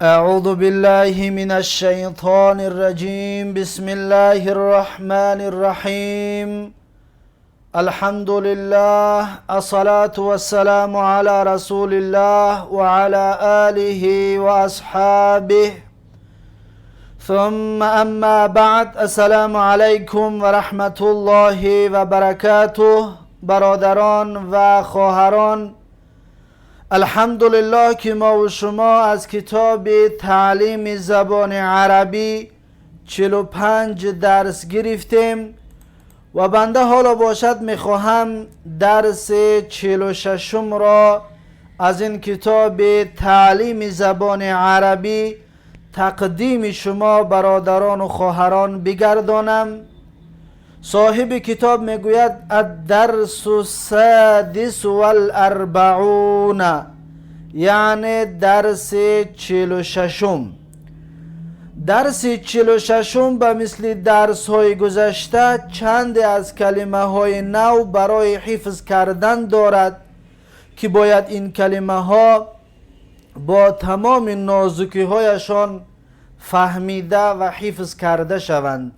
أعوذ بالله من الشيطان الرجيم. بسم الله الرحمن الرحيم. الحمد لله، الصلاة والسلام على رسول الله وعلى آله وأصحابه، ثم أما بعد. السلام عليكم ورحمة الله وبركاته. برادران و خواهران، الحمدلله که ما و شما از کتاب تعلیم زبان عربی 45 درس گرفتیم و بنده حالا باشد میخواهم درس 46 را از این کتاب تعلیم زبان عربی تقدیم شما برادران و خواهران بگردانم. صاحب کتاب میگوید: الدرس السادس والاربعون، یعنی درس 46. درس 46 به مثل درس های گذشته چند از کلمه های نو برای حفظ کردن دارد که باید این کلمه ها با تمام نازکی هایشان فهمیده و حفظ کرده شوند.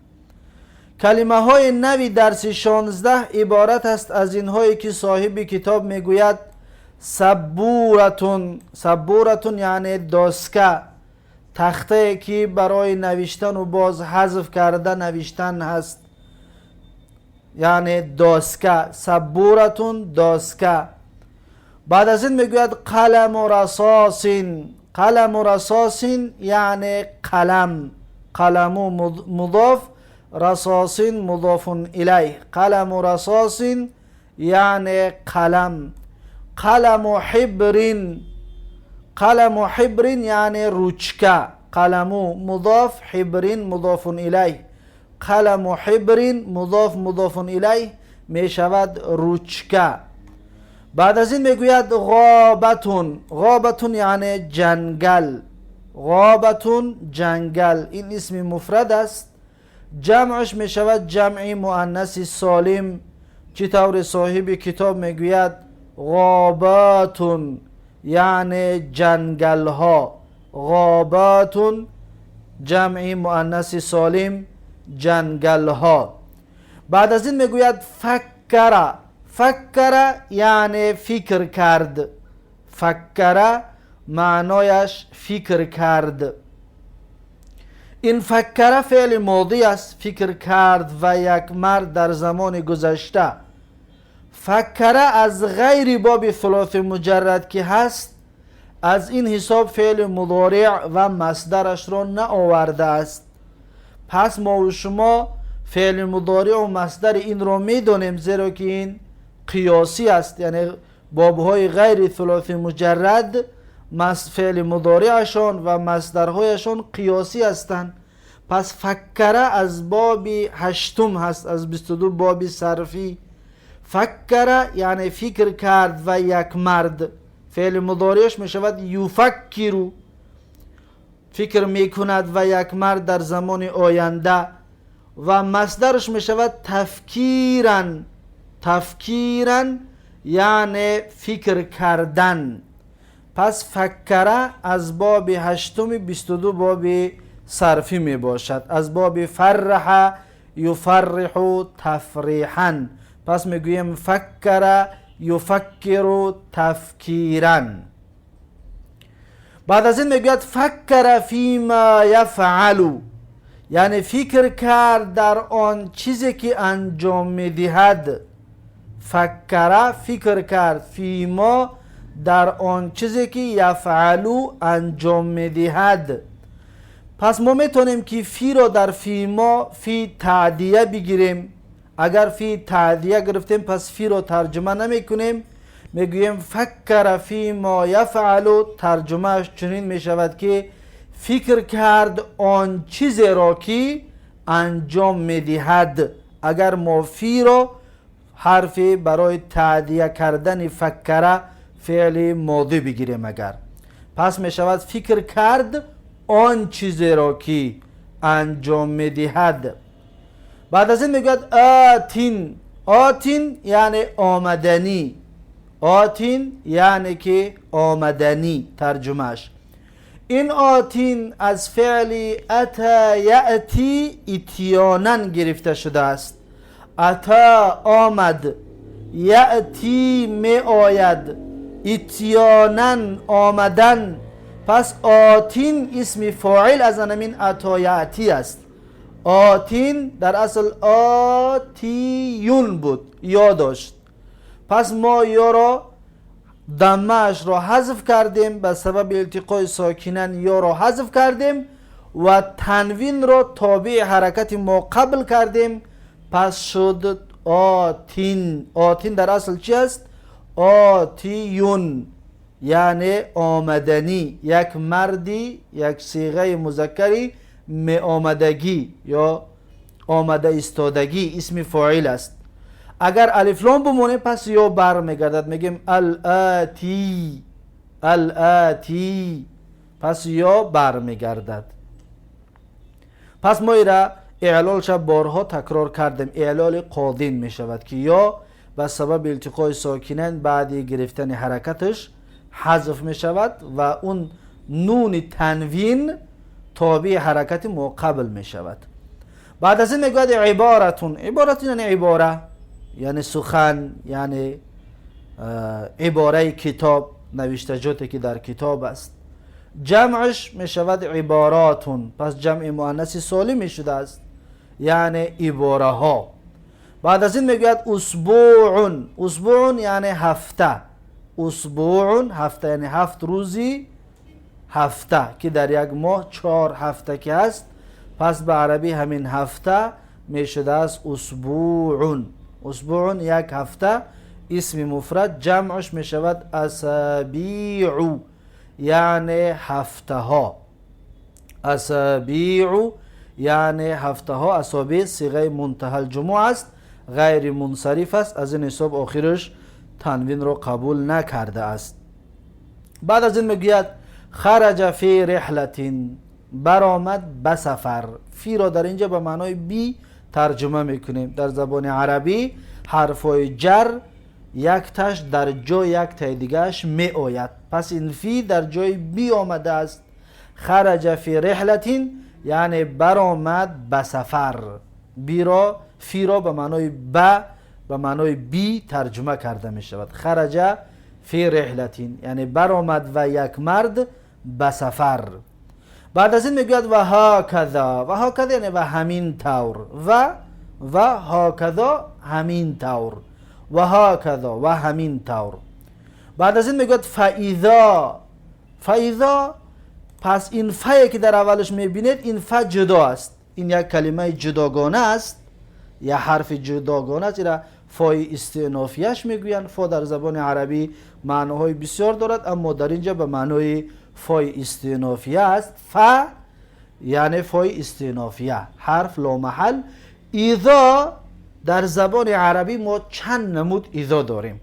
کلمه های نوی درس 16 عبارت است از اینهایی که صاحب کتاب میگوید: سبورة. سبورة یعنی доска، تخته که برای نوشتن و باز حذف کرده نوشتن هست، یعنی доска. سبورة، доска. بعد از این میگوید: قلم رصاص. قلم رصاص یعنی قلم. قلم مضاف، رصاص مضاف الیه. قلم رصاص یعنی قلم. قلم حبر. قلم حبر یعنی ручка. قلم مضاف، حبر مضاف الیه. قلم حبر، مضاف، مضاف الیه، می شود ручка. بعد از این میگوید: غابة. غابة یعنی جنگل. غابة، جنگل. این اسم مفرد است، جمعش می شود جمع مؤنث سالم. چطور صاحب کتاب میگوید: غابات، یعنی جنگل ها. غابات، جمع مؤنث سالم، جنگل ها. بعد از این میگوید: فکر. فکر یعنی فکر کرد. فکر معنایش فکر کرد. این فکر فعل ماضی است، فکر کرد و یک مرد در زمان گذشته. فکر از غیر باب ثلاث مجرد که هست، از این حساب فعل مضارع و مصدرش را نآورده است. پس ما و شما فعل مضارع و مصدر این را میدانیم، زیرا که این قیاسی است، یعنی بابهای غیر ثلاث مجرد فعل مضارعشان و مصدرهایشان قیاسی هستند. پس فکر از باب هشتم هست از 22 باب صرفی. فکر یعنی فکر کرد و یک مرد. فعل مضارعش می شود یفکر، فکر می کند و یک مرد در زمان آینده، و مصدرش می شود تفکیرا. تفکیرا یعنی فکر کردن. پس فکر از باب هشتم 22 باب صرفی می باشد، از باب فرح یفرح تفریحا. پس میگوییم فکر یفکر تفکیرا. بعد از این میگوید: فکر فیما یفعل، یعنی فکر کرد در آن چیزی که انجام میدهد. فکر، فکر کرد، فیما، در آن چیزی که یفعل، انجام میدهد. پس ما میتونیم که فی را در فیما فی تعدیه بگیریم. اگر فی تعدیه گرفتیم، پس فی را ترجمه نمی کنیم، میگوییم فکر فیما یفعل، ترجمهش چنین می شود که فکر کرد آن چیزی را که انجام میدهد. اگر ما فی را حرف برای تعدیه کردن فکر فعل ماضی بگیریم اگر، پس می شود فکر کرد آن چیزی را که انجام میدهد. بعد از این میگوید: آت. آت یعنی آمدنی. آت یعنی که آمدنی، ترجمهش. Ин отин аз феъли ата яъти итьёнан гирифта шудааст. Ата омад, яъти меояд, итьёнан омадан. Пас отин исми фоил аз анамин ата яъти аст. Отин дар асл отиюн буд, ё дошт. Пас мо ёро даммаашро ҳазф кардем, ба сабаби илтиқои сокинан ёро ҳазф кардем ва танвинро тобеи ҳаракати мо қабл кардем. Пас шуд отин. Отин дар асл чи аст? Отиюн, яъне омаданӣ, як марди, як сиғаи музаккари меомадагӣ ё омада истодагӣ, исми фоил аст. Агар алифлом бимонем, пас ё бармегардад, мегӯем алати, алати, пас ё бармегардад. Пас мо ира эълолша борҳо такрор кардем. Эълоли қодин мешавад, ки ё ба сабаби илтиқои сокинайн баъди гирифтани ҳаракаташ ҳазф мешавад ва он нуни танвин тобеи ҳаракати моқабл мешавад. Баъд аз ин мегӯяд иборатун. Иборатун яъне ибора, яъне сухан, яъне ибораи китоб, навиштаҷоте ки дар китоб аст. Ҷамъш мешавад иборотун. Пас ҷамъи муаннаси солим мешудааст, яъне ибораҳо. Баъд аз ин мегӯяд усбуун. Усбуун яъне ҳафта. Усбуун ҳафта, яъне 7 рӯзи ҳафта, ки дар як моҳ 4 ҳафта ки ҳаст. Пас ба арабӣ ҳамин ҳафта мешудааст усбуун. Усбуун як ҳафта, исми муфрад, ҷамъш мешавад асабиу, яъне ҳафтаҳо. Асабиу яъне ҳафтаҳо. Асобӣ сиғаи мунтаҳалҷумӯъ аст, ғайри мунсариф аст, аз ин ҳисоб охираш танвинро қабул накардааст. Баъд аз ин мегӯяд хараҷа фи реҳлатин, баромад ба сафар. Фиро дар инҷа ба маънои би тарҷума мекунем. Дар забони арабӣ ҳарфҳои ҷар якташ дар ҷой яктаи дигааш меояд. Пас ин фи дар ҷои би омадааст. Хараҷа фи реҳлатин яъне баромад ба сафар. Биро, фиро ба маънои ба маънои би тарҷума карда мешавад. Хараҷа фи реҳлатин яъне баромад ва як мард ба сафар. Баъд аз ин мегӯяд ва ҳаказа. Ва ҳаказа яъне ва ҳамин тавр. Ва ҳаказа ҳамин тавр. Ва ҳаказа ва ҳамин тавр. Баъд аз ин мегӯяд фаизо. Фаизо, пас ин фае ки дар аввалаш мебинед, ин фа ҷудо аст. Ин як калимаи ҷудогона аст, як ҳарфи ҷудогона аст. Ира фои истиънофияш мегӯянд. Фо дар забони арабӣ маъноҳои бисёр дорад, аммо дар инҷа ба маънои фои истиънофия аст. Фа яъне фои истиънофия, ҳарф ломаҳал. Изо дар забони арабӣ мо чанд намуд изо дорем.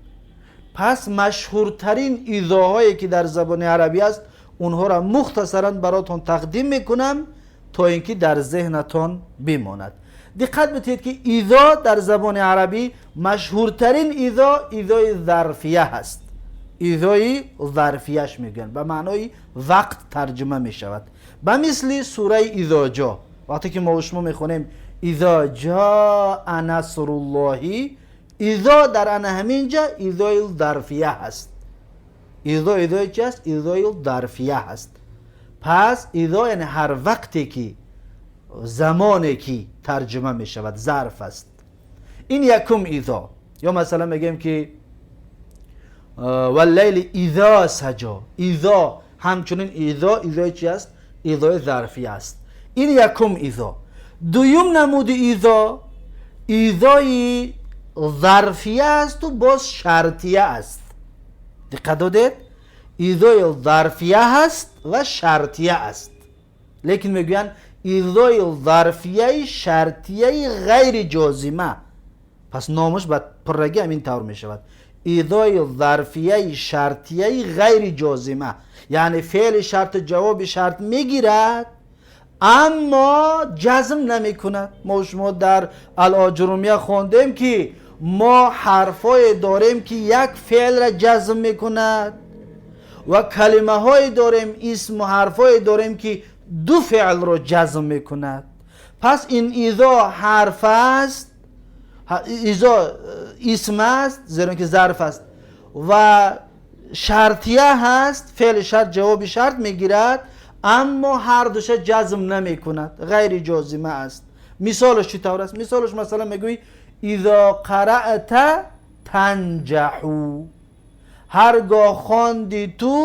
Пас машҳуртарин изоҳое ки дар забони арабӣ аст, онҳоро мухтасаран баротон тақдим мекунам, то ин ки дар зеҳнатон бимонад. Диққат бидиҳед, ки изо дар забони арабӣ машҳуртарин изо изои зарфия ҳаст. Изои зарфияш мегӯянд, ба маънои вақт тарҷума мешавад. Ба мисли сураи изоҷо, вақте ки мо шумо мехонем изо ҷаа насруллоҳи, изо дар ана ҳамин ҷа изои зарфия ҳаст. Изо изои чи аст? Изои зарфия ҳаст. Пас изо яъне ҳар вақте ки, замоне ки тарҷума мешавад, зарф аст. Ин якум изо. Ё масалан мегӯем ки валлайли изо саҷо. Изо ҳамчунин изо изои чи аст? Изои зарфия аст. Ин якум изо. Дуюм намуди изо изои зарфия асту боз шартия аст. Диққат додед? Изои зарфия ҳаст ва шартия аст, лекин мегӯянд изои зарфияи шартияи ғайри ҷозима. Пас номаш ба пуррагӣ ҳамин тавр мешавад: изои зарфияи шартияи ғайри ҷозима, яъне феъли шарту ҷавоби шарт мегирад, аммо ҷазм намекунад. Мо шумо дар алоҷрумия хондем, ки мо ҳарфое дорем, ки як феълра ҷазм мекунад. Ва калимаҳое дорем, исму ҳарфҳое дорем, ки ду феълро ҷазм мекунад. Пас ин изо ҳарф аст, изо исм аст, зеро ки зарф аст ва шартия ҳаст, феъли шарт ҷавоби шарт мегирад, аммо ҳар душа ҷазм намекунад, ғайри ҷозима аст. Мисолаш чӣ тавр аст? Мисолаш, масалан, мегӯӣ: изо қараъта танҷаҳу, ҳаргоҳ хонди, ту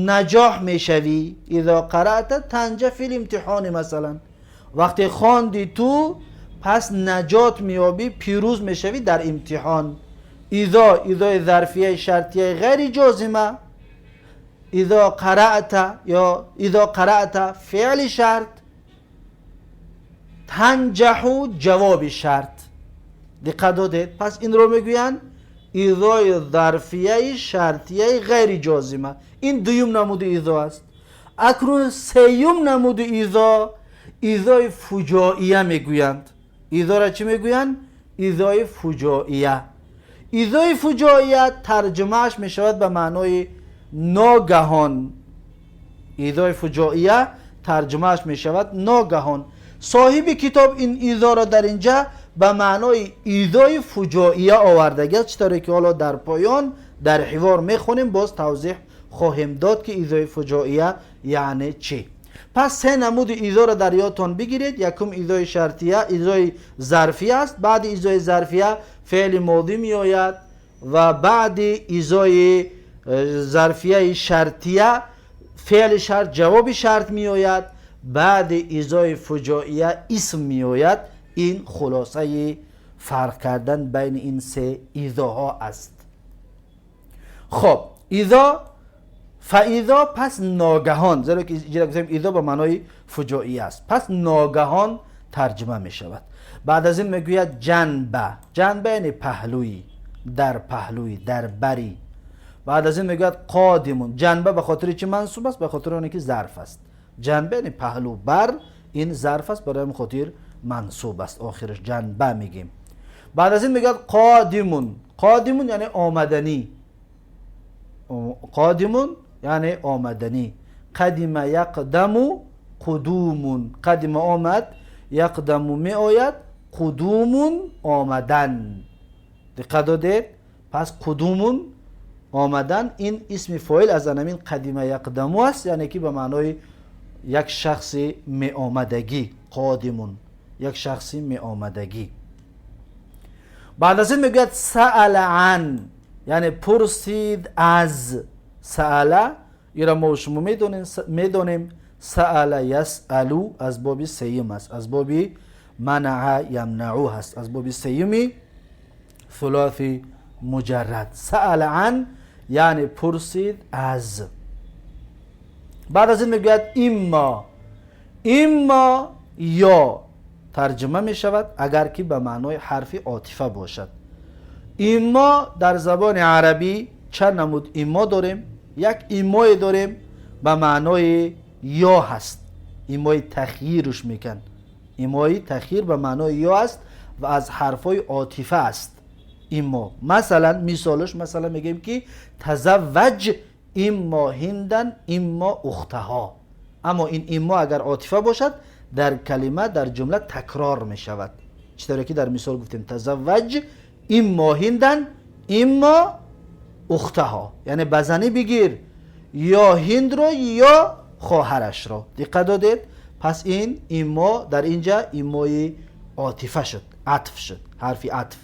наҷоҳ мешавӣ. Изо қараъта танҷаҳ фил имтиҳони, масалан, вақте хонди ту, пас наҷот меёбӣ, пирӯз мешавӣ дар имтиҳон. Изо, изои зарфияи шартияи ғайри ҷозима, изо қараъта ё изо қараъта феъли шарт, танҷаҳу ҷавоби шарт. Диққат додед? Пас инро мегӯянд изои зарфияи шартияи ғайри ҷозима. Ин дуюм намуди изо аст. Акнун сеюм намуди изо, изои фуҷоия мегӯянд. Изоро чӣ мегӯянд? Изои фуҷоия. Изои фуҷоия тарҷумааш мешавад ба маънои ногаҳон. Изои фуҷоия тарҷумааш мешавад ногаҳон. Соҳиби китоб ин изоро дар инҷа ба маънои изои фуҷоия овардагиаст, чӣ тавре ки ҳоло дар поён дар ҳивор мехонем, боз тавзеҳ хоҳем дод, ки изои фуҷоия яъне чӣ. Пас се намуди изоро дар ёдтон бигиред. Якум изои шартия, изои зарфия аст. Баъди изои зарфия феъли модӣ меояд ва баъди изои зарфияи шартия феъли шарт ҷавоби шарт меояд, баъди изои фуҷоия исм меояд. Ин хулосаи фарқ кардан байни ин се изоҳо аст. Хоб, изо фаизо, пас ногаҳон, зеро ки иҷра гуфтем, изо ба маънои фуҷоӣ аст, пас ногаҳон тарҷума мешавад. Баъд аз ин мегӯяд ҷанба. Ҷанба яъне паҳлӯи, дар паҳлӯи, дар бари. Баъд аз ин мегӯяд қодимун. Ҷанба ба хотири чӣ мансуб аст? Ба хотири оне ки зарф аст. Ҷанба яъне паҳлӯ, бар, ин зарф аст, барои ҳамин хотир мансуб аст, охираш ҷанба мегем. Баъд аз ин мегӯяд қодимун. Қодимун яъне омаданӣ. Қодимун яъне омаданӣ. Қадима яқдаму қудумун. Қадима омад, яқдаму меояд, қудумун омадан. Диққат додед? Пас қудумун омадан, ин исми фоил аз анамин қадима яқдаму аст, яъне ки ба маънои як шахси меомадагӣ. Қодимун як шахси меомадагӣ. Баъд аз ин мегӯяд саала ан, яъне пурсид аз. Саала, ира мо шумо медонем, саала ясалу аз боби сеюм аст, аз боби манаа ямнау ҳаст, аз боби сеюми сулоси муҷаррад. Саала ан яъне пурсид аз. Баъд аз ин мегӯяд иммо. Иммо ё тарҷума мешавад, агар ки ба маънои ҳарфи отифа бошад. Иммо дар забони арабӣ чанд намуд иммо дорем? Як иммое дорем, ба маънои ё ҳаст, иммои тахйируш мекан. Иммои тахйир ба маънои ё аст ва аз ҳарфҳои отифа аст иммо. Масалан, мисолаш, масалан, мегӯем ки тазавваҷ иммо ҳиндан иммо ухтаҳо. Аммо ин иммо агар отифа бошад, дар калима, дар ҷумла такрор мешавад, чӣ тавре ки дар мисол гуфтем: тазавваҷ иммо ҳиндан иммо ухтаҳо, яъне ба занӣ бигир ё ҳиндро, ё хоҳарашро. Диққат додед? Пас ин иммо дар инҷа иммои отифа шуд, атф шуд, ҳарфи атф.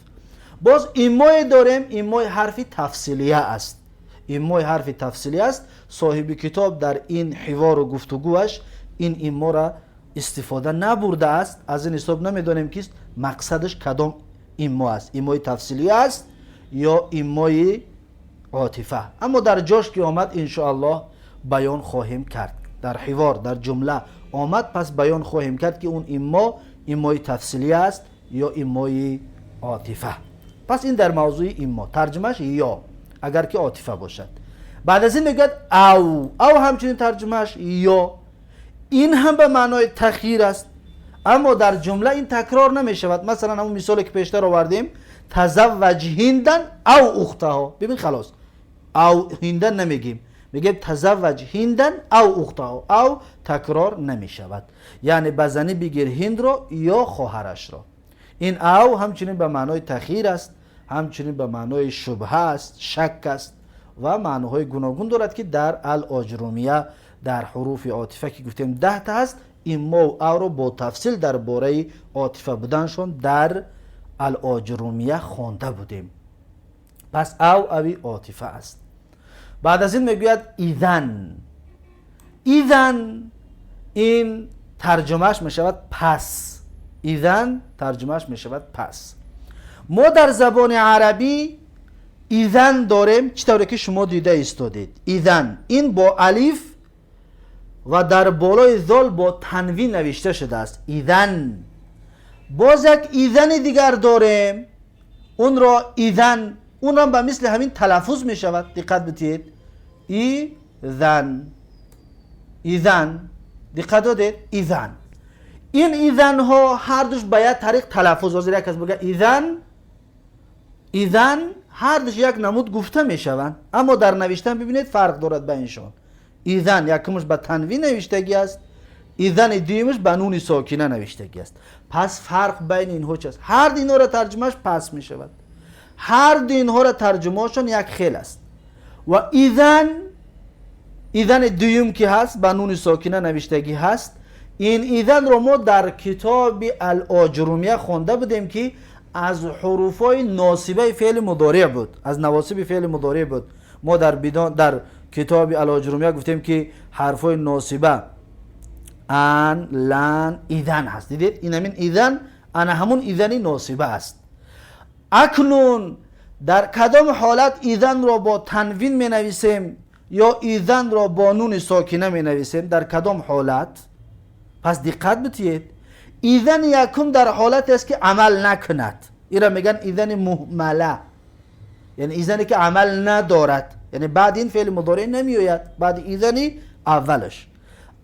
Боз иммое дорем, иммои ҳарфи тафсилия аст. Иммои ҳарфи тафсилия аст. Соҳиби китоб дар ин ҳивору гуфтугӯаш ин иммора истифода набурдааст. Аз ин ҳисоб намедонем, ки мақсадаш кадом иммо аст: иммои тафсилия аст ё иммои отифа. Аммо дар ҷош ки омад, иншоаллоҳ, баён хоҳем кард. Дар ҳивор, дар ҷумла омад, пас баён хоҳем кард, ки он иммо иммои тафсилия аст ё иммои отифа. Пас ин дар мавзӯи иммо, тарҷумааш ё, агар ки отифа бошад. Баъд аз ин мегӯяд ав. Ав ҳамчунин тарҷумааш ё, ин ҳам ба маънои тахйир аст, аммо дар ҷумла ин такрор намешавад. Масалан, ҳамон мисоле ки пештар овардем: тазавваҷ ҳиндан ав ухтаҳо. Бибин, халос. أو هندا نمیگیم، میگیم تزوج هندا أو أخته. أو تکرار نمیشود، یعنی به زنی بگیر هند را یا خواهرش را. این أو همچنین به معنای تخییر است، همچنین به معنای شبهه است، شک است و معناهای گوناگون دارد که در الاجرومیه در حروف عاطفه که گفتیم 10 تا هست، این ما و أو رو با تفصیل درباره عاطفه بودنشون در الاجرومیه خوانده بودیم. پس أو اوی عاطفه است. بعد از این میگوید إذن. إذن این ترجمهش میشود پس. إذن ترجمهش میشود پس. ما در زبان عربی إذن داریم، چطوری که شما دیده ایستادید. إذن این با الف و در بالای ذال با تنوین نوشته شده است. إذن. باز یک إذن دیگر داریم، اون را إذن، اون را به مثل همین تلفظ می شود. دقت بدید، إذن، إذن، دقت دادید، إذن. این إذن ها هر دوش به یک طریق تلفظ. حاضر یک از بگه إذن، إذن، هر دوش یک نمود گفته می شوند، اما در نوشتن ببینید فرق دارد بینشان. إذن یکمش به تنوین نوشتگی است، إذن دویمش به نون ساکنه نوشتگی است. پس فرق بین اینها چه است؟ هر دو اینها را ترجمهش پس می شود. هر دو اینها را ترجمهشون یک خیل است. و إذن، إذن دویم که هست به نون ساکنه نوشتگی هست، این إذن رو ما در کتاب الاجرومیه خوانده بودیم که از حروفای ناصبه فعل مضارع بود، از نواصب فعل مضارع بود. ما در کتاب الاجرومیه گفتیم که حرفای ناصبه أن، لن، إذن هست. دیدید؟ این همین إذن، انا همون إذن ناصبه است. اکنون در کدام حالت إذن را با تنوین می نویسیم یا إذن را با نون ساکنه می نویسیم؟ در کدام حالت؟ پس دقت بتید. إذن یکم در حالت است که عمل نکند، ایرا میگن إذن مهمله، یعنی إذنی که عمل ندارد، یعنی بعد این فعل مضارع نمیآید، بعد إذن اولش.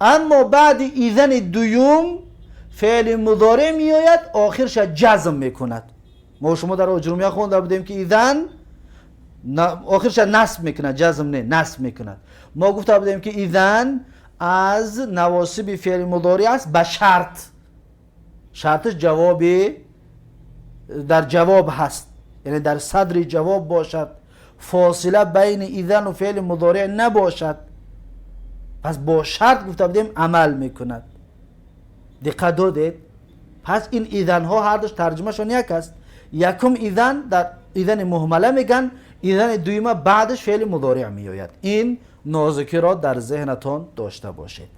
اما بعد إذن دوم فعل مضارع میآید، آخرش جزم میکند. ما شما در اجرومیه خونده بودیم که إذن آخرش نصب میکند، جزم نه، نصب میکند. ما گفته بودیم که إذن از نواصب فعل مضارع است به شرط، شرطش جوابی در جواب هست، یعنی در صدر جواب باشد، فاصله بین إذن و فعل مضارع نباشد. پس با شرط گفته بودیم عمل میکند. دقت دادید؟ پس این إذن ها هر دوش ترجمهشون یک است. یکم إذن در إذن مهمله میگن، إذن دویمه بعدش فعل مضارع میآید. این نازکی را در ذهنتان داشته باشید.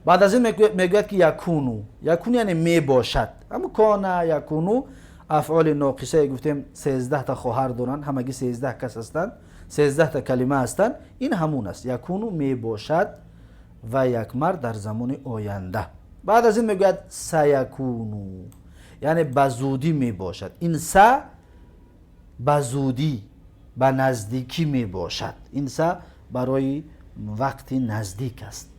بعد از این میگوید که يكون. يكون یعنی می باشد. اما كان يكون افعال ناقصه گفتیم 13 تا خواهر دارن، همگی 13 کس هستند، 13 تا کلمه هستند. این همون است. يكون می باشد و یک مرد در زمان آینده. بعد از این میگوید سيكون، یعنی به زودی می باشد. این س به زودی، به نزدیکی می باشد. این س برای وقت نزدیک است.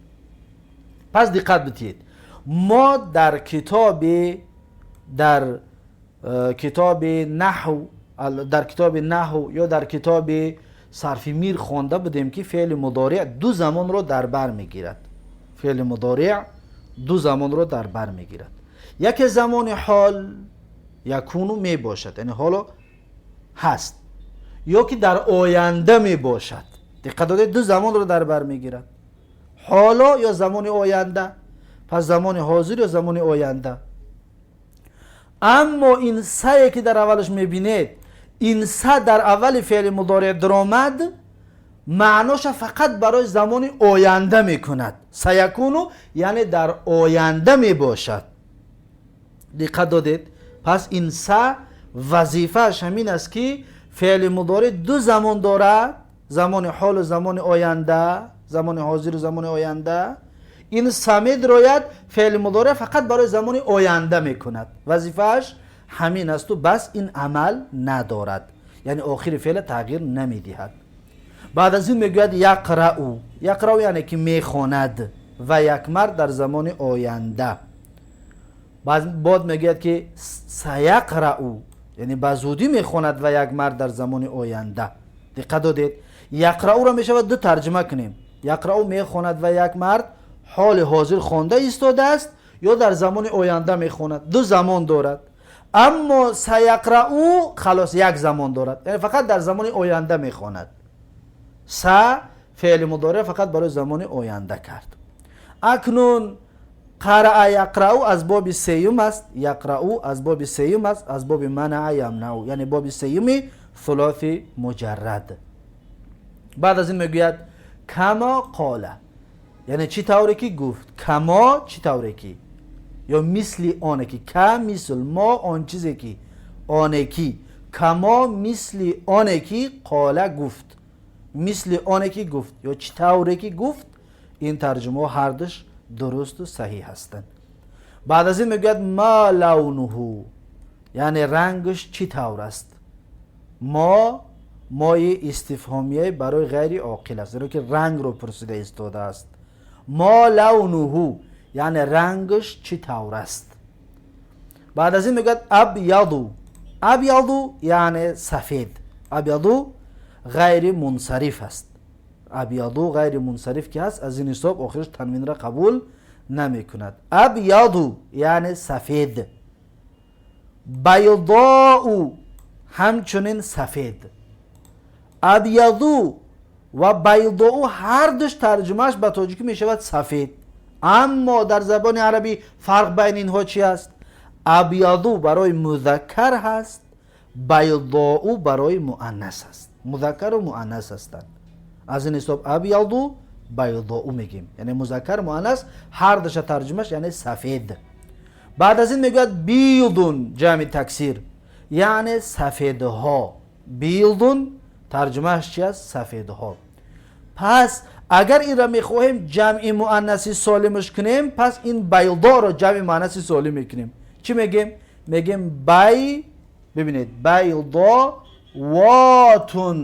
پس دقت بدید، ما در کتاب نحو، در کتاب نحو یا در کتاب صرف میر خوانده بودیم که فعل مضارع دو زمان رو در بر میگیرد. فعل مضارع دو زمان رو در بر میگیرد. یکی زمان حال، يكون می باشد، یعنی حالا هست، یا که در آینده می باشد. دقت دادید؟ دو زمان رو در بر میگیرد، حالا یا زمان آینده. پس زمان حاضر یا زمان آینده. اما این سه که در اولش میبینید، این سه در اول فعل مضارع درآمد، معناش فقط برای زمان آینده میکند. سيكون یعنی در آینده میباشد. دقت دادید؟ پس این سه وظیفهش همین است که فعل مضارع دو زمان دارد، زمان حال و زمان آینده، زمان حاضر و زمان آینده. این سه میدروید، فعل مضارع فقط برای زمان آینده میکند، وظیفهش همین است و بس. این عمل ندارد، یعنی آخر فعل تغییر نمیدهد. بعد از این میگوید يقرأ. يقرأ یعنی که میخواند و یک مرد در زمان آینده. بعد میگوید که سيقرأ، یعنی به زودی میخواند و یک مرد در زمان آینده. Диққат додед, яқрауро мешавад ду тарҷима кунем. Яқрау мехонад ва як мард ҳоли ҳозир хонда истодааст ё дар замони оянда мехонад, ду замон дорад. Аммо саяқрау халос як замон дорад, яъне фақат дар замони оянда мехонад. Са феъли мудореъ фақат барои замони оянда кард. Акнун қараа яқрау аз боби сеюм аст, яқрау аз боби сеюм аст, аз боби манаа ямнау, яъне боби сеюми сулоси муҷаррад. Баъд аз ин мегӯяд кама қола, яъне чӣ тавре ки гуфт. Камо чӣ тавре ки ё мисли оне ки, ка мисл, мо он чизе ки, оне ки, камо мисли оне ки, қола гуфт, мисли оне ки гуфт ё чӣ тавре ки гуфт. Ин тарҷумаҳо ҳардуш дурусту саҳиҳ ҳастанд. Баъд аз ин мегӯяд ма лавнуҳу, яъне рангаш чӣ тавр аст. Мо мои истифҳомия барои ғайри оқил аст, зеро ки рангро пурсида истодааст. Мо лавнуҳу яъне рангаш чӣ тавр аст. Баъд аз ин мегӯяд абяду. Абяду яъне сафед. Абяду ғайри мунсариф аст. Абяду ғайри мунсариф ки ҳаст, аз ин ҳисоб охираш танвинро қабул намекунад. Абяду яъне сафед, байдоу ҳамчунин сафед. Абяду ва байдоу ҳардуш тарҷумааш ба тоҷикӣ мешавад сафед, аммо дар забони арабӣ фарқ байни инҳо чи аст? Абяду барои музаккар ҳаст, байдоу барои муаннас аст. Музаккару муаннас ҳастанд, аз ин ҳисоб абяду, байдоу мегем, яъне музаккар, муаннас, ҳардуша тарҷумаш яъне сафед. Баъд аз ин мегӯяд билдун, ҷамъи таксир, яъне сафедҳо. Билдун тарҷумааш чи аст? Сафедҳо. Пас агар инро мехоҳем ҷамъи муаннаси солимаш кунем, пас ин байдоро ҷамъи муаннаси солим мекунем. Чӣ мегем? Мегем бай, бибинед, байдо вотун,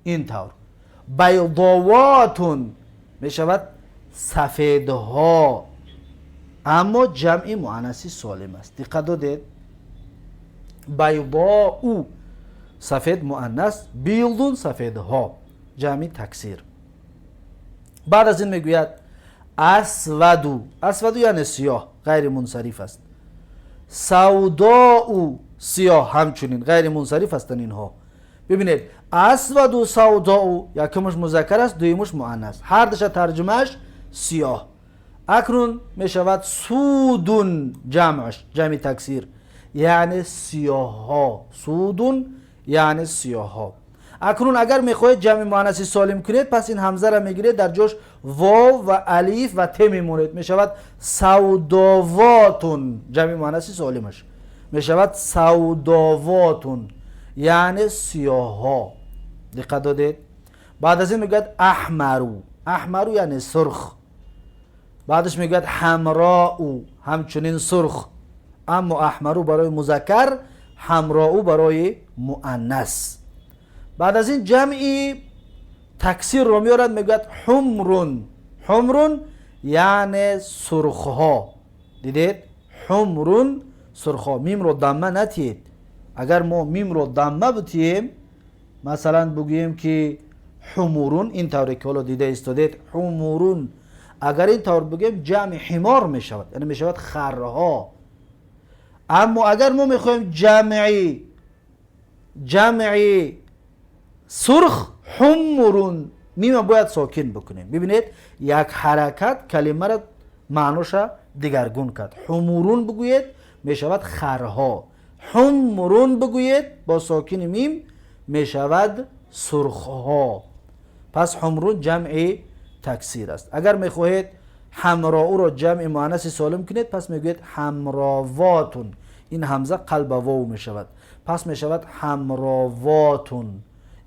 ин тавр байдовотун мешавад сафедҳо, аммо ҷамъи муаннаси солим аст. Диққат додед? Байдоу сафед муаннас, билдун сафедҳо, ҷамъи таксир. Баъд аз ин мегӯяд асваду. Асваду яъне сиёҳ, ғайри мунсариф аст. Савдоу сиёҳ, ҳамчунин ғайри мунсариф ҳастанд инҳо. Бибинед, асваду, савдоу, якумаш музаккар аст, дуюмаш муаннас, ҳардуша тарҷумааш сиёҳ. Акнун мешавад судун ҷамъаш, ҷамъи таксир, яъне сиёҳҳо. Судун яъне сиёҳҳо. Акнун агар мехоҳед ҷамъи муаннаси солим кунед, пас ин ҳамзаро мегиред, дар ҷош вов ва алиф ва те мемонед, мешавад савдовотун. Ҷамъи муаннаси солимаш мешавад савдовотун, яъне сиёҳҳо. Диққат додед? Баъд аз ин мегӯяд аҳмару. Аҳмару яъне сурх. Баъдаш мегӯяд ҳамроу, ҳамчунин сурх, аммо аҳмару барои музаккар, ҳамроу барои муаннас. Баъд аз ин ҷамъи таксирро меорад, мегӯяд ҳумрун. Ҳумрун яъне сурхҳо. Дидед? Ҳумрун сурхҳо. Мимро дамма натиед. Агар мо мимро дамма бутием, масалан бигӯем ки ҳумурун, ин тавре ки ҳоло дида истодед, ҳумурун, агар ин тавр бигӯем, ҷамъи ҳимор мешавад, яъне мешавад харҳо. Аммо агар мо мехоҳем ҷамъи сурх, ҳумурун, мима бояд сокин бикунем. Бибинед, як ҳаракат калимаро маъноша дигаргун кард. Ҳумурун бигӯед, мешавад харҳо, ҳумрун бигӯед, бо сокини мим мешавад сурхҳо. Пас ҳумрун ҷамъи таксир аст. Агар мехоҳед ҳамроуро ҷамъи муаннаси солим кунед, пас мегӯед ҳамровотун. Ин ҳамза қалба вов мешавад, пас мешавад ҳамровотун,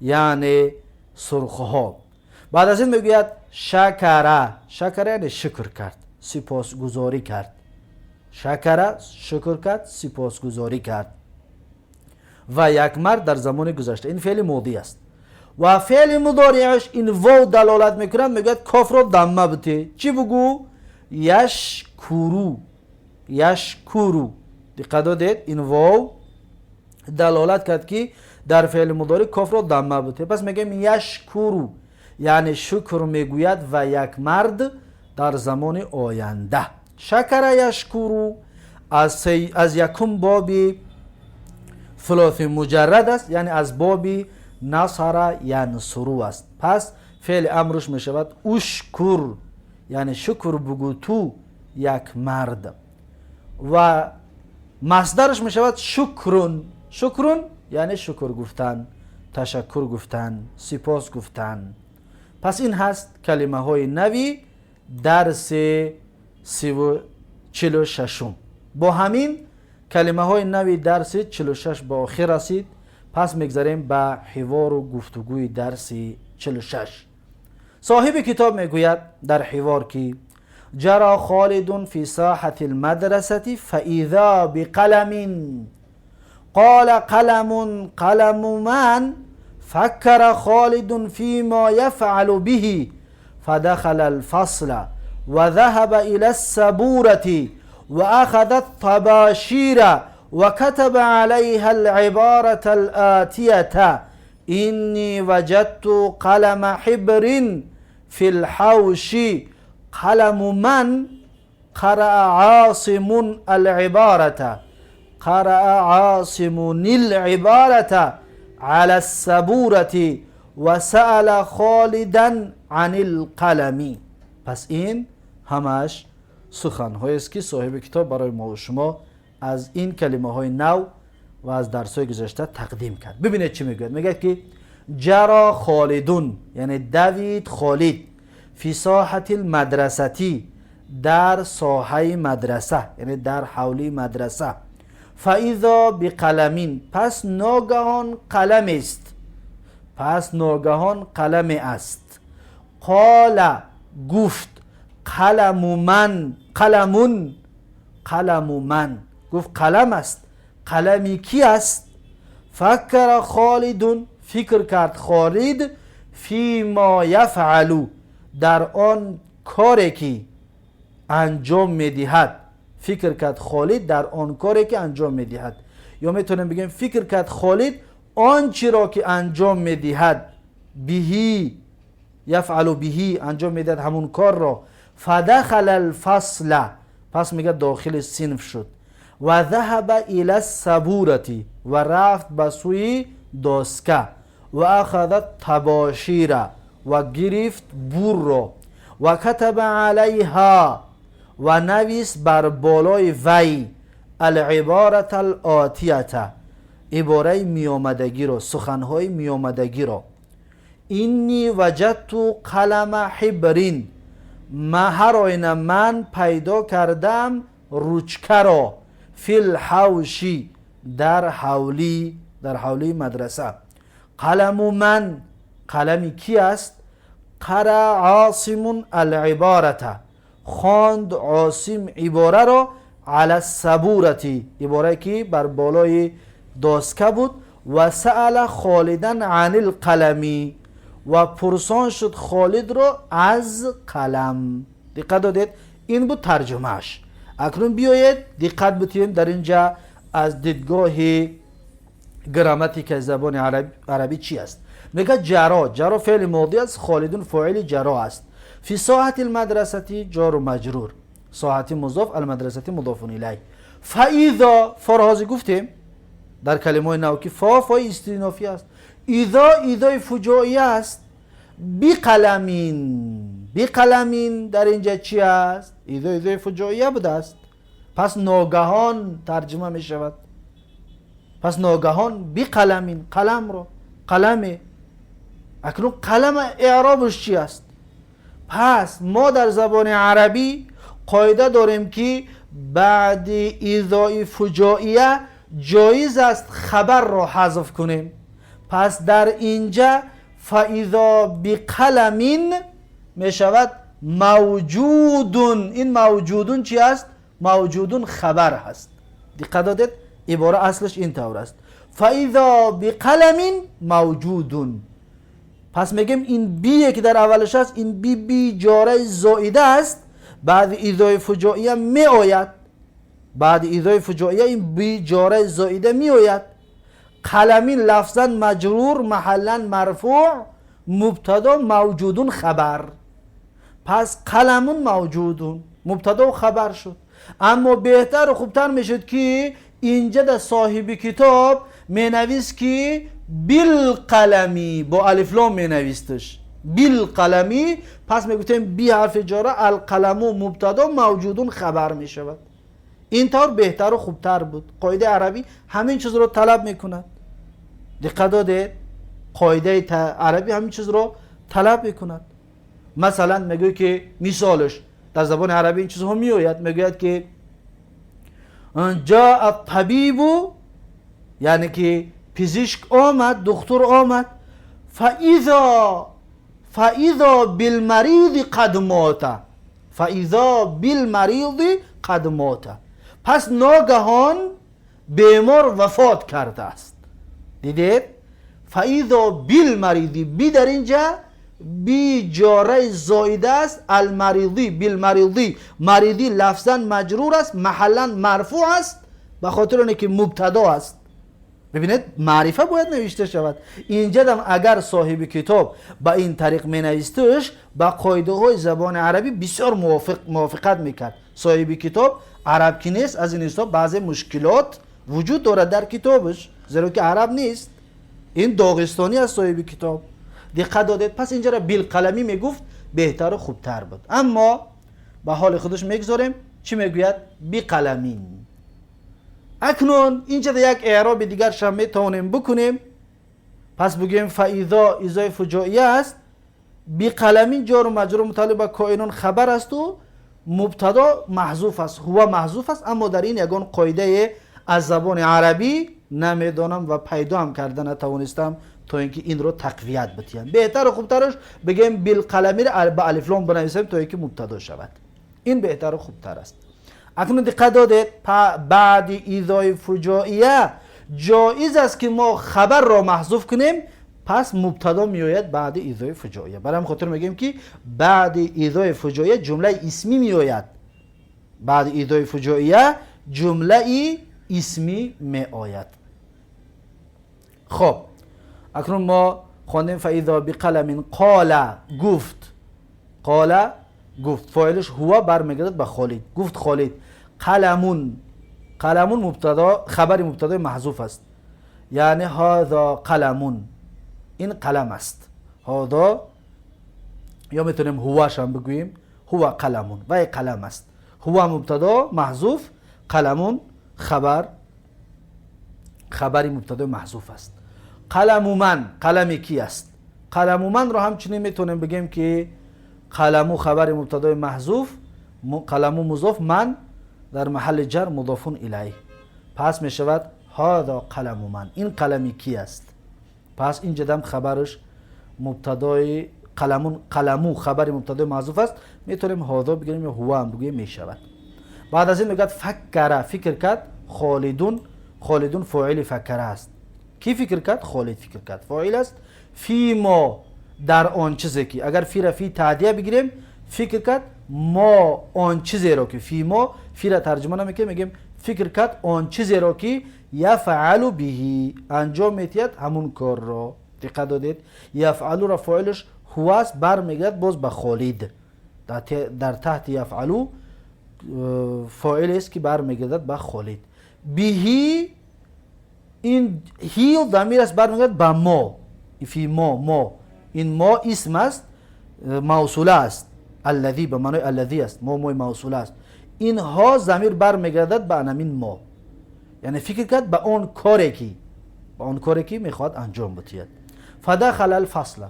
яъне сурхҳо. Баъд аз ин мегӯяд шакара. Шакара яъне шукр кард, сипосгузорӣ кард. Шакара шукр кард, сипосгузорӣ кард ва як мард дар замони гузашта. Ин феъли модӣ аст ва феъли мудориаш ин вов далолат мекунад, мегӯяд кофро дамма бите. Чӣ бугӯ? Яшкуру. Яшкуру. Диққат додед? Ин вов далолат кард, ки Дар феъли мудори кофро дамма буд. Пас мегӯем яшкуру, яъне шукр мегӯяд ва як мард дар замони оянда. Шакара яшкуру аз якум боби сулоси муҷаррад аст, яъне аз боби насара янсуру аст. Пас феъли амрш мешавад ушкур, яъне шукр бугӯ ту як мард. Ва масдараш мешавад шукрун. Шукрун яъне шукр гуфтан, ташаккур гуфтан, сипос гуфтан. Пас ин ҳаст калимаҳои нави дарси 46-ум. Бо ҳамин калимаҳои нави дарси 46 ба охир расид. Пас мегзарем ба ҳивору гуфтугӯи дарси 46. Соҳиби китоб мегӯяд дар ҳивор ки ҷаро Холидун фи соҳати лмадрасати фаиза биқаламин қола қаламун қаламу ман факкара Холидун фима яфъалу биҳи фадахала алфасла ва заҳаба ила ссабурати ва ахаза ттабашира ва катаба алайҳа алибарата алотията инни ваҷадту қалама ҳибрин фи лҳавши қаламу ман қараа Осимун алибарата қараа Осимун илибарата ала ссабурати ва саала Холидан ани лқалами. Пас ин ҳамааш суханҳоест, ки соҳиби китоб барои мо шумо аз ин калимаҳои нав ва аз дарсҳои гузашта тақдим кард. Бибинед, чӣ мегӯяд. Мегӯяд, ки ҷаро Холидун, яъне давид Холид, фи соҳати лмадрасати, дар соҳаи мадраса, яъне дар ҳавлии мадраса. Фаизо биқаламин, пас ногаҳон қаламест, пас ногаҳон қаламе аст. Қола, гуфт, қаламу ман, қаламун, қаламу ман, гуфт қалам аст, қалами ки аст? Факкара Холидун, фикр кард Холид, фима яфъалу, дар он коре ки анҷом медиҳад. Фикр кард Холид дар он коре ки анҷом медиҳад, ё метавонем бигӯем фикр кард Холид он чиро ки анҷом медиҳад. Биҳи, яфъалу биҳи, анҷом медиҳад ҳамун корро. Фадахала алфасла, пас мегӯяд дохили синф шуд. Ва заҳаба ила ссабурати, ва рафт ба сӯи доска. Ва ахаза табошира, ва гирифт бурро. Ва катаба алайҳа, ва навист бар болои вай, алибарата алотията, ибораи меомадагиро, суханҳои меомадагиро: инни ваҷадту қалама ҳибрин, ма ҳар оина ман пайдо кардам ручкаро, фил ҳавши, дар ҳавлӣ, дар ҳавлии мадраса. Қаламу ман, қалами ки аст? Қара Осимун алибарата, хонд Осим ибораро, ала сабурати, иборае ки бар болои доска буд. Ва саала Холидан ани лқалами, ва пурсон шуд Холидро аз қалам. Диққат додед, ин буд тарҷумааш. Акнун биёед диққат битиҳем дар инҷа аз дидгоҳи грамматикаи забони арабӣ чӣ аст. Мегӯяд ҷаро. Ҷаро феъли модӣ аст, Холидун фоили ҷаро аст. Фи соҳати лмадрасати, ҷору маҷрур, соҳати музоф, алмадрасати мудофун илай. Фаизо, форо ҳозир гуфтем дар калимаҳои нав, ки фо фои истинофӣ аст. Изо, изои фуҷоия аст. Биқаламин, биқаламин дар инҷа чи аст? Изо, изои фуҷоия будааст. Пас ногаҳон тарҷума мешавад. Пас ногаҳон, биқаламин, қаламро, қаламе. Акнун қалама эъробаш чи аст? Пас мо дар забони арабӣ қоида дорем, ки баъди изои фуҷоия ҷоиз аст хабарро ҳазф кунем. Пас дар инҷа фаизо биқаламин мешавад мавҷудун. Ин мавҷудун чи аст? Мавҷудун хабар ҳаст. Диққат додед, ибора аслаш ин тавр аст: фаизо биқаламин мавҷудун. Пас мегӯем ин бие ки дар аввалаш аст, ин би, би ҷораи зоида аст, баъди изои фуҷоия меояд. Баъди изои фуҷоия ин би ҷораи зоида меояд. قلم لفظا مجرور، محلا مرفوع، مبتدا موجود خبر. پس قلم موجود مبتدا و خبر شد. اما بهتر و خوبتر میشد که اینجا در صاحب کتاب مینویس که بالقلمی، با الف لام مینویستش بالقلمی. پس میگفتیم بی حرف جاره، القلم مبتدا، موجودون خبر میشود. این طور بهتر و خوبتر بود. قاعده عربی همین چیز رو طلب میکند. دقت داده، قاعده عربی همین چیز رو طلب میکند. مثلا میگوید که مثالش در زبان عربی این چیزها میآید، میگوید که جاء الطبیب، یعنی که پزشک آمد، دکتر آمد، فاذا بالمریض قد مات، فاذا بالمریض قد مات. پس ناگهان بیمار وفات کرده است. دیدید؟ فاذا بالمریض، بی در اینجا بی جاره زایده است، المریضی بالمریضی، مریضی لفظا مجرور است، محلا مرفوع است، به خاطر اینکه مبتدا است. ببینید معرفه باید نوشته شود. اینجا هم اگر صاحب کتاب به این طریق می نویستش، به قاعده های زبان عربی بسیار موافقت میکرد. صاحب کتاب عرب که نیست، از این حساب بعضی مشکلات وجود دارد در کتابش، زیرا که عرب نیست، این داغستانی است صاحب کتاب. دقت دادید؟ پس اینجا را بالقلمی میگفت بهتر و خوبتر بود. اما به حال خودش میگذاریم. چی میگوید؟ بقلمین. اکنون اینجا یک اعراب دیگر هم میتوانیم بکنیم. پس بگیم فاذا اذای فجائیه است، بقلمین جار و مجرور متعلق به کائنون خبر است و مبتدا محذوف است، هو محذوف است. اما در این یگان قاعده از زبان عربی نمیدانم و پیدا هم کرده نتوانستم تا اینکه این رو تقویت بدیم. بهتر و خوبترش بگیم بالقلمی رو به الف لام بنویسیم تا اینکه مبتدا شود. این بهتر و خوبتر است. اکنون دقت دادید، بعد اذای فجائیه جایز است که ما خبر را محذوف کنیم، پس مبتدا میآید بعد اذای فجائیه. برای همین خاطر میگیم که بعد اذای فجائیه جمله اسمی میآید. بعد اذای فجائیه جمله اسمی میآید. خب اکنون ما خواندیم فاذا بقلم قال، گفت، قال گفت، فاعلش هو برمیگردد به خالد. گفت خالد. قلمون، قلمون مبتدا، خبر مبتدای محذوف است، یعنی هذا قلمون، این قلم است. هذا یا میتونیم هوش هم بگوییم، هو قلمون، و قلم است. هو مبتدا محذوف، قلمون خبر، خبری مبتدای محذوف است. قلم من، قلم کی است؟ قلم من رو همچنین میتونیم بگیم که قلمو خبر مبتدای محذوف، قلمو مضاف، من در محل جر مضاف الیه. پس میشود هذا قلم من، این قلمی کی است؟ پس اینجا دم خبرش مبتدای قلمون، قلمو خبر مبتدای محذوف است، میتونیم هذا بگیریم یا هو هم بگیم میشود. بعد از این میگه فکر، فکر کرد خالدون، خالدون فاعل فکر است. کی فکر کرد؟ خالد فکر کرد، فاعل است. فی ما، در آن چیزی که اگر فی را فی تعدیه بگیریم، فکر کرد ما آن چیزی را که فی ما، فی را ترجمه نمیکنیم، میگیم فکر کرد آن چیزی را که یفعل به، انجام میدهد همون کار را. دقت دادید؟ یفعل را فاعلش هو است، برمیگرد باز به خالد. در تحت یفعل فاعل است که برمیگردد به خالد. بهی، این هی ضمیر است، برمیگردد به ما. فی ما، ما این ما اسم است، موصوله است، الذی به معنای الذی است، ما مای موصوله است. این ها ضمیر برمیگردد به انمین ما، یعنی فکر کرد به آن کاری که، به آن کاری که میخواد انجام بدهد. فدخل الفصل،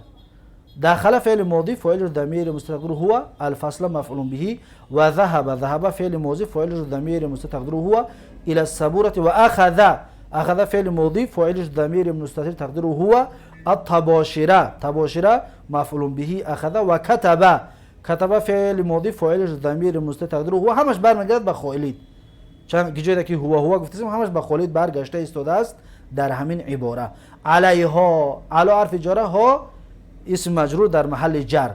دخل فعل ماضی فاعل ضمیر مستتر هو، الفصل مفعول به، و ذهب، ذهب فعل ماضی فاعل ضمیر مستتر هو، الى السبورة و اخذ، اخذ فعل ماضی فاعل ضمیر مستتر تقدیره هو، الطباشيره، طباشيره مفعول به اخذ، و كتب، كتب فعل ماضی فاعل ضمیر مستتر تقدیره هو. همش برمیگرد به خالد. چند جایی که هو هو گفتیم همش به خالد برگشته ایستاده است در همین عباره. علیها، علی حرف جاره، ها اسم مجرور در محل جر،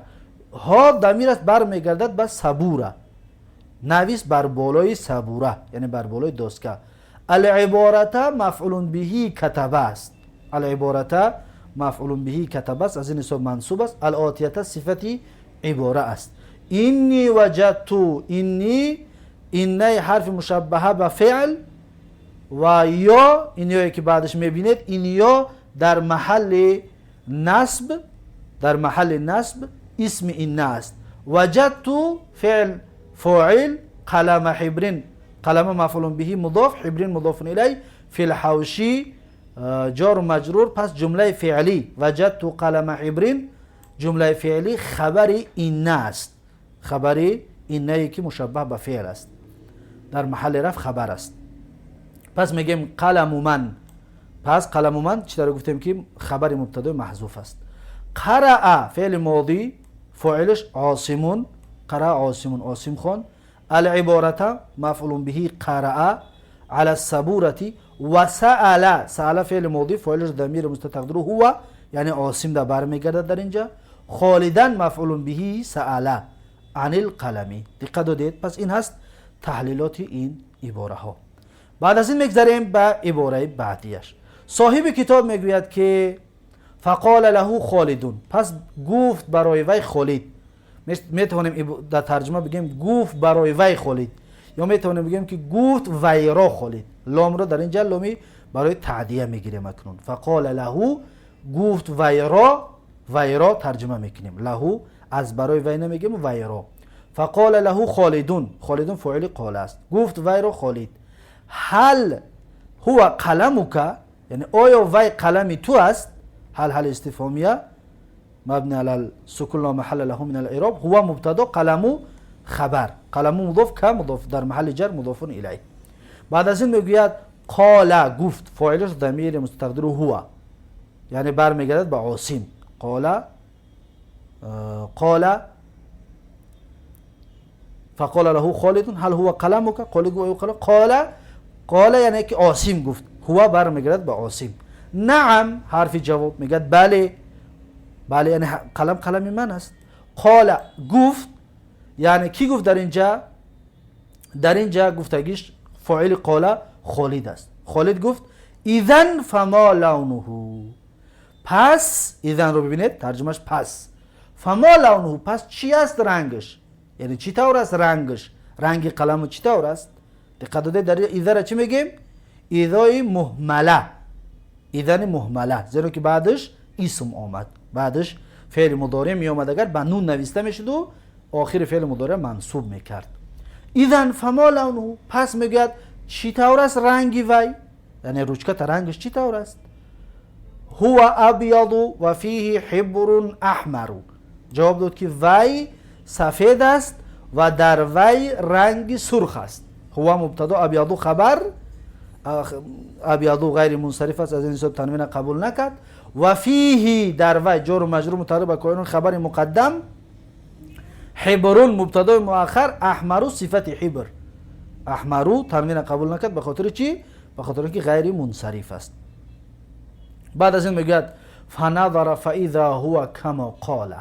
ها ضمیر است برمیگردد به سبوره، نویس بر بالای سبوره، یعنی بر بالای دسکه. العبارت مفعول به کتبه است. العبارة مفعول به كتب است، از این حساب منصوب است. الآتیة صفت عباره است. إني وجدت، إني، إنّ حرف مشبهه به فعل و یا این یایی که بعدش میبینید، این یا در محل نصب، در محل نصب اسم إنّ است. وجدت فعل فاعل، قلم حبر، قلم مفعول به مضاف، حبر مضاف الیه، فی الحوش جار و مجرور. پس جمله فعلی وجدت قلم حبر جمله فعلی خبر إنّ است، خبر إنّ که مشبه به فعل است، در محل رفع خبر است. پس میگیم قلم من، پس قلم من چطور گفتیم که خبر مبتدا محذوف است. قرأ فعل ماضی، فاعلش عاصم، قرأ عاصم، عاصم خواند. العبارة مفعول به قرأ، على السبورة و سأل، سأل فعل ماضی، فاعلش ضمیر مستتر تقدیره هو، یعنی عاصم در برمیگردد در اینجا. خالدا مفعول به سأل عن القلم. دقت دادید؟ پس این هست تحلیلات این عباره ها. بعد از این میگذریم به عباره بعدیش. صاحب کتاب میگوید که فقال له خالد، پس گفت برای وی خالد. میتوانیم در ترجمه بگیم گفت برای وی خالد، یا میتوانیم بگیم که گفت وی را خالد. لام را در اینجا لامی برای تعدیه میگیریم اکنون. فقال له گفت وی را، وی را ترجمه میکنیم، له از برای وی نمیگیم، وی را. فقال له خالد، خالد فاعل قال است. گفت وی را خالد. هل هو قلمك، یعنی آیا وی قلم تو است؟ هل هل استفهامیه مبني على السكون لا محل له من الإعراب. هو مبتدا، قلم خبر، قلم مضاف، ك مضاف در محل جر مضاف الیه. بعد از این میگوید قال گفت، فاعلش ضمیر مستتر هو، یعنی برمیگردد به عاصم. قال، قال فقال له خالد هل هو قلمك، قال قال قال قال یعنی که عاصم گفت، هو برمیگردد به عاصم. نعم حرف جواب، میگه بله، بله یعنی قلم قلم من است. قال گفت، یعنی کی گفت در اینجا؟ در اینجا گفتگیش فاعل قال خالد است. خالد گفت إذن فما لونه، پس إذن رو ببینید ترجمهش پس، فما لونه پس چی است رنگش، یعنی چی طور است رنگش، رنگ قلم چی طور است. دقت داده در إذا را چی میگیم؟ إذای مهمله، إذن مهمله، زیرا که بعدش اسم آمد، بعدش فعل مضارع می آمد، اگر به نون نویسته میشد و آخر فعل مضارع منصوب میکرد. إذن فما لونه، پس میگوید چی طور است رنگی وی، یعنی ручка رنگش چی طور است. هو أبيض وفيه حبر أحمر، جواب داد که وی سفید است و در وی رنگ سرخ است. هو مبتدا، أبيض خبر، أبيض غیر منصرف است، از این حساب تنوین قبول نکرد. و فيه در وی جار و مجرور متعلق به کائن خبر مقدم، حبر مبتدا مؤخر، أحمر صفت حبر، أحمر تنوین قبول نکرد به خاطر چی؟ به خاطر اینکه غیر منصرف است. بعد از این میگوید فنظر فاذا هو كما قال،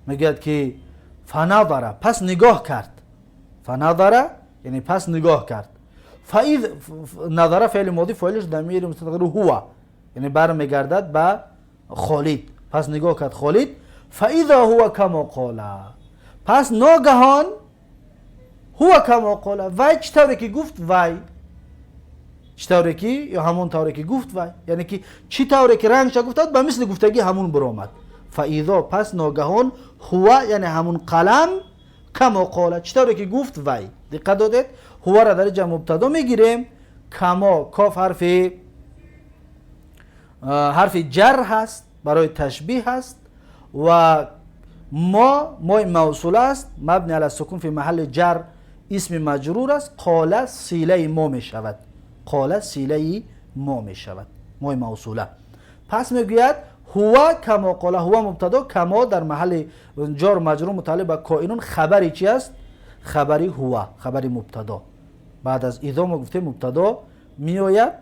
میگوید که فنظر پس نگاه کرد، فنظر یعنی پس نگاه کرد. فاذا نظر فعل ماضی، فاعلش ضمیر مستتر هو، یعنی برمیگردد به خالد. پس نگاه کرد خالد، فاذا هو كما قال، پس ناگهان هو كما قال، وی چطوری که گفت، وی چطوری که یا همون طوری که گفت وی، یعنی که چی طوری که رنگش گفت به مثل گفتگی همون برآمد. فاذا پس ناگهان، هو یعنی همون قلم، كما قال چطوری که گفت وی. دقت دادید؟ هو را در اینجا مبتدا میگیریم، كما کاف حرف جر هست، برای تشبیه هست، و ما مای موصول است، مبنی علی السکون فی محل جر اسم مجرور است. قال صله ما می شود، قال صله ما می شود، مای موصوله. پس میگوید هو كما قال، هو مبتدا، كما در محل جار مجرور متعلق به کائنون خبری چی است؟ خبری هو، خبری مبتدا. بعد از اذا ما گفتیم مبتدا میآید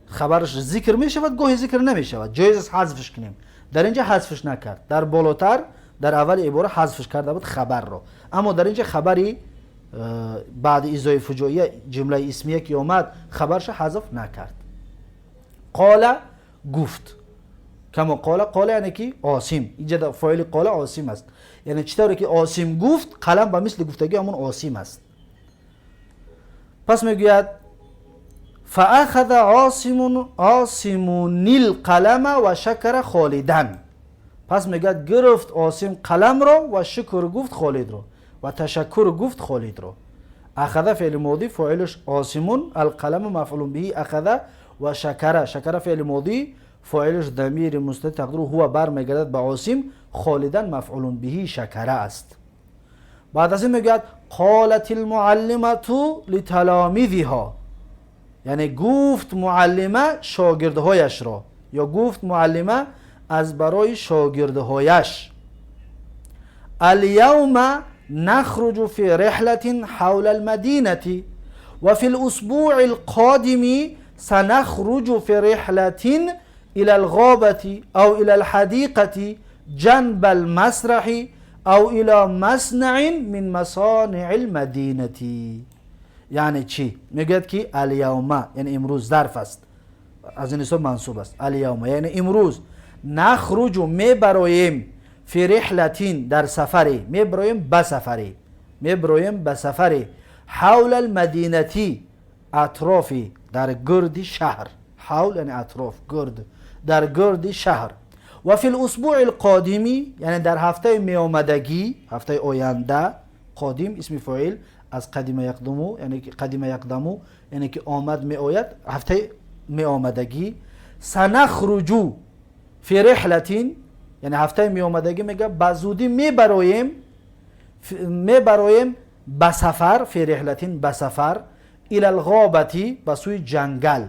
خبرش ذکر می شود، گاهی ذکر نمی شود، جایز است حذفش کنیم. در اینجا حذفش نکرد، در بالاتر در اول عباره حذفش کرده بود خبر رو، اما در اینجا خبری بعد اذای فجائیه جمله اسمیه که آمد خبرش حذف نکرد. قال Гуфт كما قال. قال یعنی کی؟ عاصم. اینجا فاعل قال عاصم است. یعنی چطوری که عاصم گفت، قلم به مثل گفتگی همون عاصم است. پس میگوید فأخذ عاصم القلم و شکر خالدا. پس میگوید گرفت عاصم قلم را و شکر گفت خالد را و تشکر گفت خالد را. أخذ فعل ماضی، فاعلش عاصم، القلم مفعول به أخذ و شکر. شکر فعل ماضی، فاعلش ضمیر مستتر تقدیره هو برمیگردد به عاصم، خالدا مفعول به شکر است. بعد از این میگوید قالت المعلمة لتلاميذها، یعنی گفت معلمه شاگردهایش را، یا گفت معلمه از برای شاگردهایش اليوم نخرج في رحلة حول المدينة وفي الأسبوع القادم سنخرج في رحلة إلى الغابة أو إلى الحديقة جنب المسرح أو إلى مصنع من مصانع المدينة. یعنی چی؟ میگوید که اليوم یعنی امروز، ظرف است، از این حساب منصوب است. اليوم یعنی امروز، نخرج میبرویم، في رحلة در سفری میبرویم، به سفری میبرویم، به سفری حول المدينة اطرافی در گرد شهر. حول یعنی اطراف، گرد، در گرد شهر. و في الأسبوع القادم یعنی در هفته میآمدگی، هفته آینده. قادم اسم فاعل از قدم يقدم، یعنی قدم يقدم یعنی که آمد، می آید. هفته می آمدگی سنخرج في رحلة یعنی هفته می آمدگی میگه به زودی میبرویم، میبرویم به سفر، في رحلة به سفر، إلى الغابة به سوی جنگل،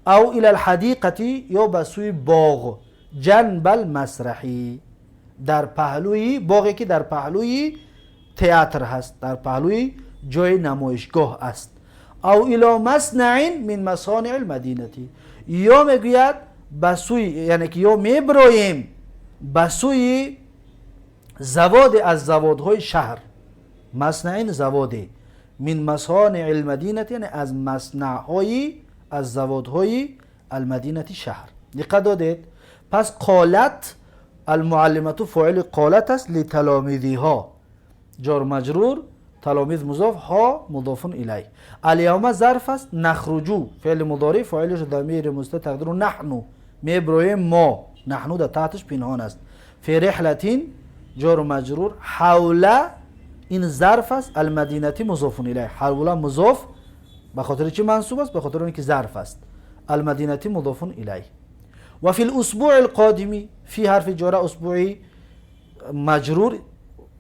أو إلى الحديقة یا به سوی باغ، جنب المسرح در پهلوی باغی که در پهلوی تئاتر هست، در پهلوی جای نمایشگاه است، أو إلى مصنع من مصانع المدينة یا میگوید به سوی، یعنی که یا میبرویم به سوی زواد از زوادهای شهر. مصنع زوادی، من مصانع المدينة یعنی از مصنعهای، از زوادهای المدينة شهر. دقت دادید؟ پس قالت المعلمة فاعل قالت است، لتلاميذها جار مجرور، تلاميذ مضاف، ها مضاف إليه. اليوم ظرف است، نخرج فعل مضارع، فاعلش ضمیر مستتر تقدیره نحن، میبرویم ما، نحن در تحتش پنهان است. في رحلة جار و مجرور، حول این ظرف است، المدينة مضاف إليه. حول مضاف به خاطر چی منصوب است؟ به خاطر اینکه ظرف است. المدينة مضاف إليه. و في الأسبوع القادم في حرف جر، أسبوع مجرور،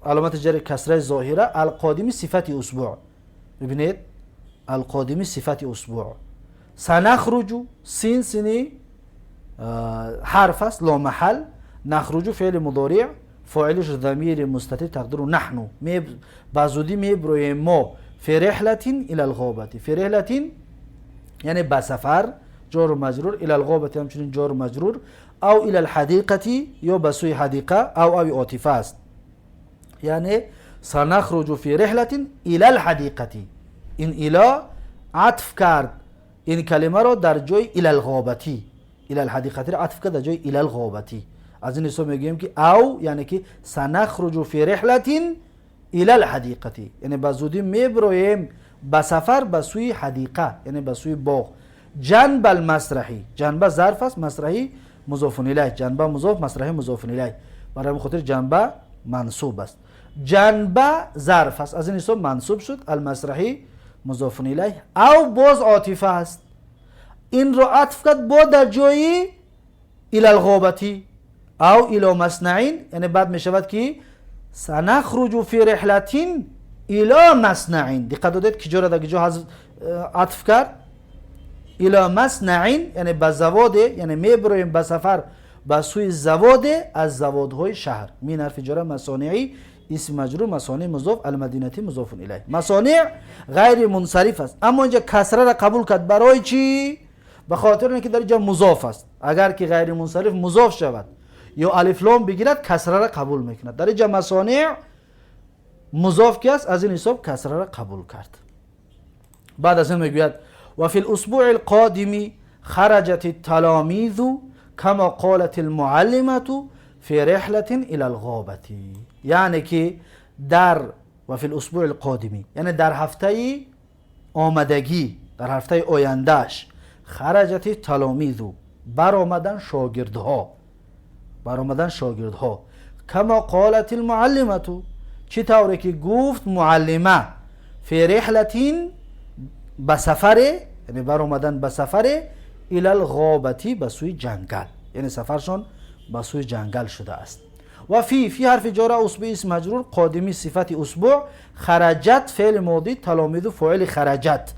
علامت جر کسره ظاهره، القادم صفت أسبوع. ببینید، القادم صفت أسبوع. سنخرج سین سینی حرف است، لا محل. نخرج فعل مضارع، فاعلش ضمیر مستتر تقدیره نحن، به زودی میبرویم ما، في رحلة إلى الغابة. في رحلة یعنی به سفر، جار و مجرور، إلى الغابة همچنین جار و مجرور، أو إلى الحديقة یا به سوی حدیقه. أو أو عاطفه است، یعنی سنخرج في رحلة إلى الحديقة. این إلى عطف کرد این کلمه را در جای إلى الغابة، إلى الحديقة را عطف کرد در جای إلى الغابة. از این حساب میگوییم که أو یعنی که سنخرج في رحلة إلى الحديقة یعنی به زودی میبرویم به سفر به سوی حدیقه، یعنی به سوی باغ، جنب المسرح. جنب ظرف است، مسرح مضاف إليه. جنب مضاف، مسرح مضاف إليه، برای خاطر جنب منصوب است. جنب ظرف است، از این حساب منصوب شد، المسرح مضاف إليه. أو باز عاطفه است، این رو عطف کرد با در جای إلى الغابة أو إلى مصنع، یعنی بعد می شود که سنخرج في رحلة إلى مصنع. دقت دادید که جا را در جا عطف کرد؟ إلى مصنع یعنی به زواد، یعنی میبرویم به سفر به سوی زواد از زوادهای شهر. من حرف جر، مصانع اسم مجرور، مصانع مضاف، المدينة مضاف إليه. مصانع غیر منصرف است، اما اینجا کسره را قبول کرد. برای چی؟ به خاطر اینکه در اینجا مضاف است. اگر که غیر منصرف مضاف شود یا الف لام بگیرد، کسره را قبول میکند. در اینجا مصانع مضاف که است، از این حساب کسره را قبول کرد. بعد از این میگوید و في الأسبوع القادم خرجت التلاميذ. كما قالت المعلمة في رحلة إلى الغابة، یعنی که در و في الأسبوع القادم، یعنی در هفته آمدگی، در هفته آیندهش، خرجت التلاميذ، برآمدن شاگردها، برآمدن شاگردها، كما قالت المعلمة، چی طوری که گفت معلمه، في رحلة، به سفر، یعنی برآمدن به سفر، إلى الغابة، به سوی جنگل، یعنی سفرشان به سوی جنگل شده است. و في، في حرف جار، أسبوع اسم مجرور، قادم صفت أسبوع، خرجت فعل ماضی، التلاميذ فاعل خرجت.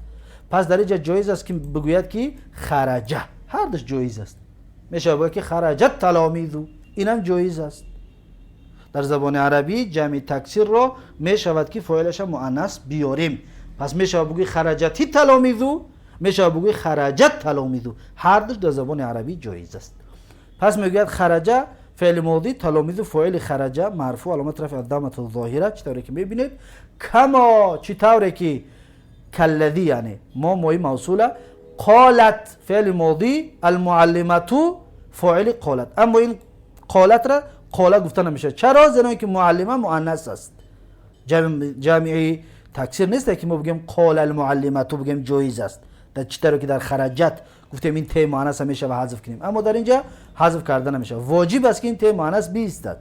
پس در اینجا جایز است که بگوید که خرج، هر دوش جایز است. میشه بگوید که خرجت التلاميذ، اینم جایز است. در زبان عربی جمع تکسیر را میشود که فاعلش مؤنث بیاریم. پس میشه بگوی خرجت التلاميذ، میشه بگوی خرج التلاميذ، هر دوش در زبان عربی جایز است. پس میگوید خرج فعل ماضی، التلاميذ فاعل خرج، مرفوع، علامت رفع الضمة الظاهرة. چطوری که میبینید، كما، چطوری که، كالذي، یعنی ما، مای موصوله، قالت فعل ماضی، المعلمة فاعل قالت. اما این قالت را قال گفته نمیشه. چرا؟ زیرا که معلمه مؤنث است، جمعی تکسیر نیست که ما بگیم قال المعلمة، بگیم جایز است. در چطور که در خرجت گفتیم این ت مؤنث میشه و حذف کنیم، اما در اینجا حذف کرده نمیشه. واجب است که این ت مؤنث بیستد.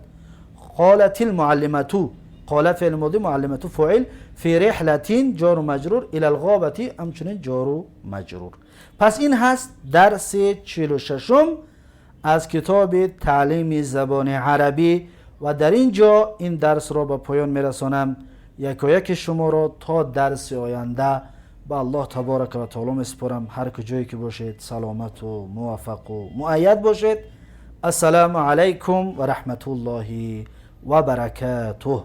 قالت المعلمة، قال فعل ماضی، معلمة فاعل، في رحلة جار و مجرور، إلى الغابة همچنین جار و مجرور. پس این هست درس 46 از کتاب تعلیم زبان عربی و در اینجا این درس را به پایان میرسانم. یکایک شما را تا درس آینده به الله تبارک و تعالی میسپارم. هر کجایی که باشید سلامت و موفق و مؤید باشید. السلام علیکم و رحمت الله و برکاته.